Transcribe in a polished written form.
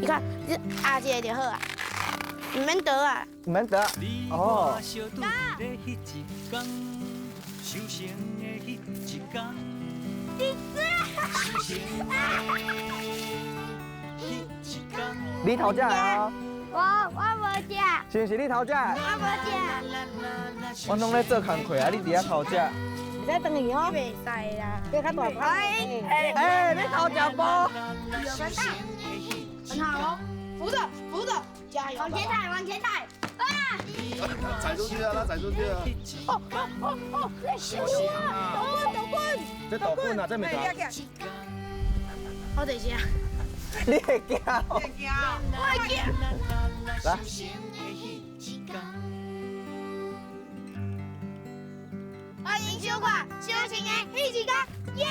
你看，你壓一下就好啊，毋免倒啊。毋免倒。哦。你頭食的哦。我無食。是毋是你頭食？我無食。我攏咧做工課啊，你佇遐偷食。袂使轉去哦。袂使啦。你較大款。哎，你偷食無？很好哦，扶着扶着，加油！往前踩，往前踩。啊！踩出去啊！他踩出去啊！哦哦哦哦！在修啊！抖棍抖棍！這抖棍啊，這沒打。我等一下。你會驚？會驚。我會驚。來。歡迎收看《修行的彼一天》，耶！